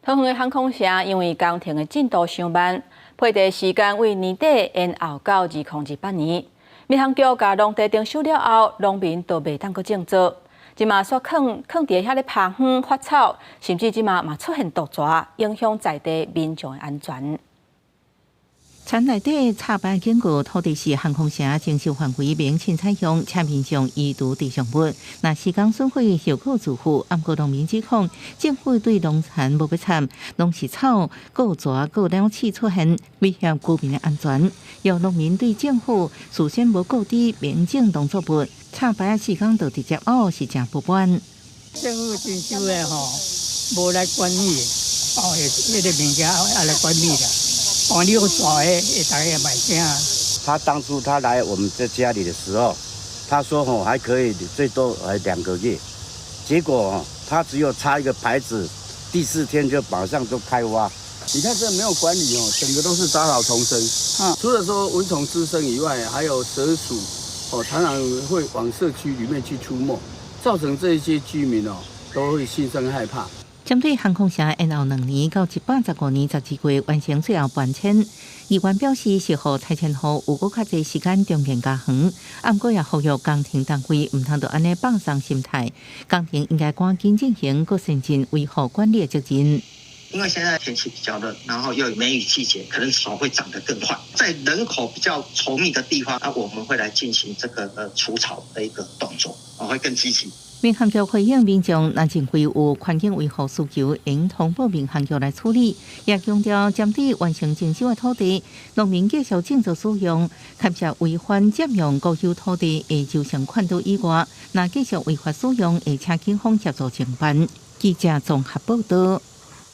桃園的航空城因為工程的進度傷慢，批地時間為年底延後到2028年。民航局共農地徵收了後，農民都袂當閣種作，這馬煞囥囥佇遐咧耙園發草，甚至這馬嘛出現毒蛇，影響在地民眾的安全。田內底插牌經過土地是航空城徵收範圍免凊彩用，請民眾移除地上物。若時工損毀後果自負，毋過農民指控政府對農田無欲插，攏是草、閣蛇、閣鳥鼠出現，威脅居民的安全。有農民對政府事先無告知免種農作物，插牌時工就直接挖是誠不滿。政府徵收的吼，無來管理，哦，彼個物件愛來管理啦。哦，你有蛇的，大家嘛驚。他當初他來我們這家裡的時候，他說吼還可以，最多還2個月。結果他只有插一個牌子，第四天就馬上就開挖。你看這沒有管理哦，整個都是雜草叢生。除了說蚊蟲滋生以外，還有蛇鼠哦，常常會往社區裡面去出沒，造成這些居民哦都會心生害怕。針對航空城延後2年到115年12月完成最後搬遷，議員表示是予拆遷戶有閣較濟時間重建家園，毋過也呼籲工程單位毋通就按呢放鬆心態，工程應該趕緊進行閣善盡維護管理的責任。因為現在天氣比較熱，然後又有梅雨季節，可能草會長得更快。在人口比較稠密的地方，那我們會來進行這個除草的一個動作，我會更積極。民航局回應民眾，若認為有環境維護需求，應通報民航局來處理。也強調，針對完成徵收的土地，農民繼續種作使用，牽涉違反佔用國有土地會構成勸導以外，若繼續違法使用，會請警方協助偵辦。記者綜合報道。